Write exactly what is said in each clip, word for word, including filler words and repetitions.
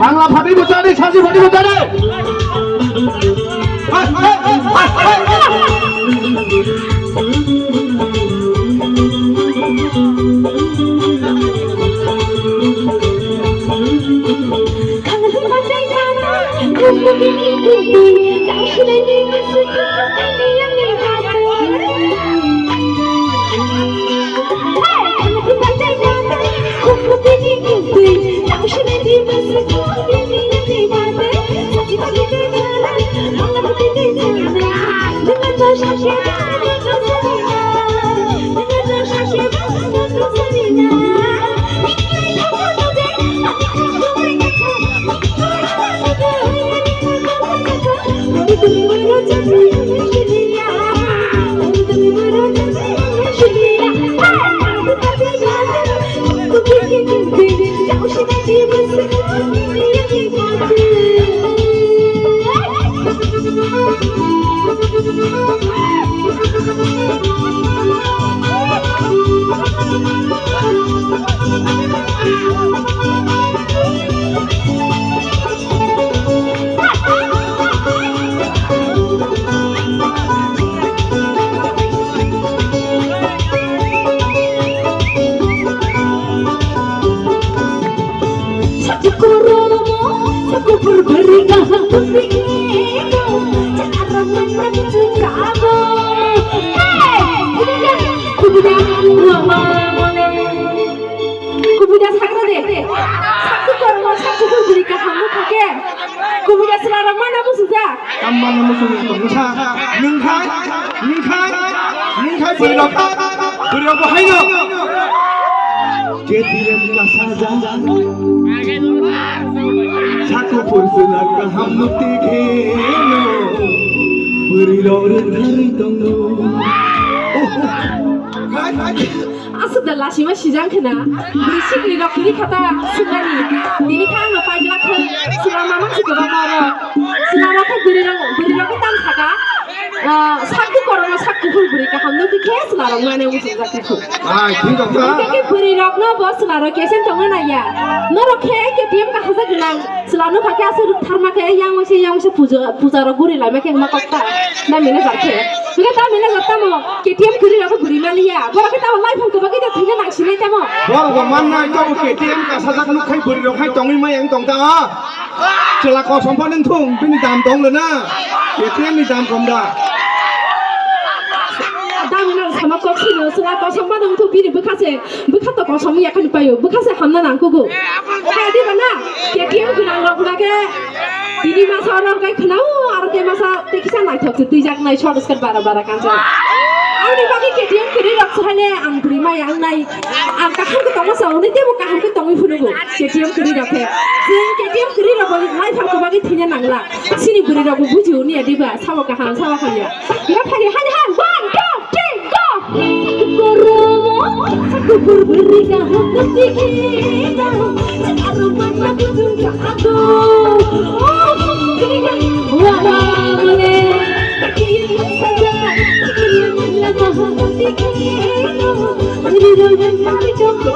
Bangla phatwi bo chadi, Saji phatwi bo chadi. Kubui da sakra de. Sakti kormo, sakti kubui kaham no thake. Kubui da sila rok mana busu ja. Tam mana musu ni tong sa. Ningkhai, ningkhai, ningkhai bui rok. Bui rok bo haino. K T M ka saja. Saku pur sila kaham no tikhe no. Bui rok rwng thari tong no. Aswk da lasima sijang khna, bwrwi sikli rok kwrwi kha ta swknani. Tini khe ang no paigla khe, swrang ma mansi kwbangma rok. Swrang rok khe bwrwi rok, bwrwi rok khe tang saka, ah, sak tu kormo sak kuphur bwrwi kaham no khe swrang rok mane muchung jak khe. Ai, thik kha. Hingke khe bwrwi rok no bo swrang rok kesen tongna naiya. Norok khe K T M kaham jak gwnang. Chwla nukha khe aswk rwktharma khe, yang waisa, yang waisa puja, puja rok guri laima khe wngma kok ta. Na manager khe. Hwnkhe ta manager tamo K T M kwrwi rok bwrwi maliya. Borok khe tamo life-o kwbagwi de thwina nang sinai tamo. Borok bo mannai tamo K T M kasajak nuk khai bwrwi rok hai tongwi maya wng tong ta. Chwla kosom pha nung thung, bini dam tong le na. K T M ni dam kom da. Dam nang sama kok sino, chwla kosom pha nung thung bini bwkha se. Bwkha to kosom ya kani payo, bwkha se hamna nang kugo. Kaya di bana, K T M gwnang rok na khe, tini masa orang kai khna, o, aro te masa te kisa naithok se twijak nai short skirt bara bara kanjak. Ani bagwi K T M kwrwi rok se hale ang bwrwi maya ang nai, ang kaham khe tongma sa, oni tebo kaham khe tongwi phunugo, K T M kwrwi rok khe. Chwng K T M kwrwi rok bo life ang kwbagwi thwina nangla. Chini bwrwi rok bo bujio niya diba, sabo kaham, sabo hamya. Ira phani hani han, one, two, three, go! Goromo, saku pur bwrwi kaham no tikhe no. Aro mata kutung ka ago. Oh, kiri ka, wa, wa, mole. Kiri ka, saja, kiri ka, kaham no tikhe no. Bwrwi rok kaham no tikhe no.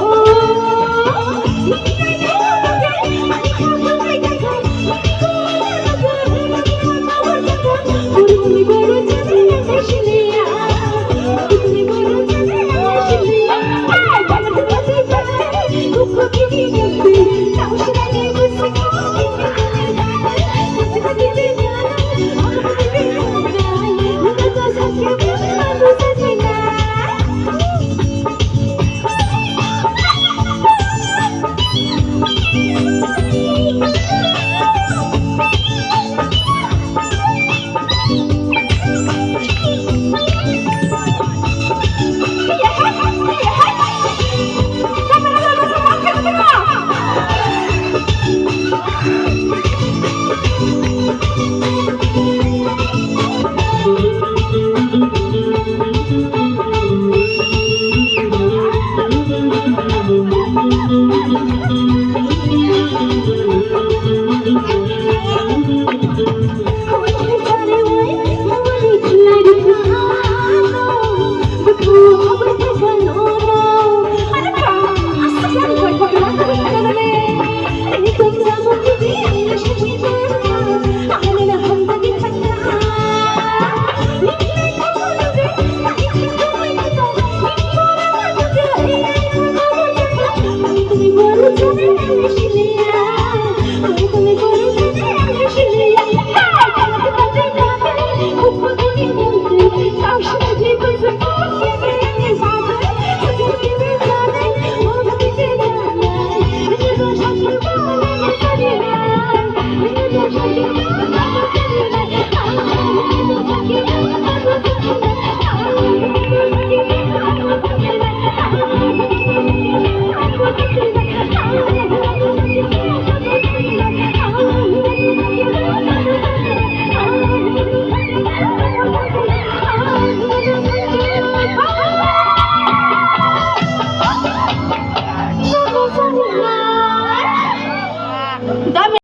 Jami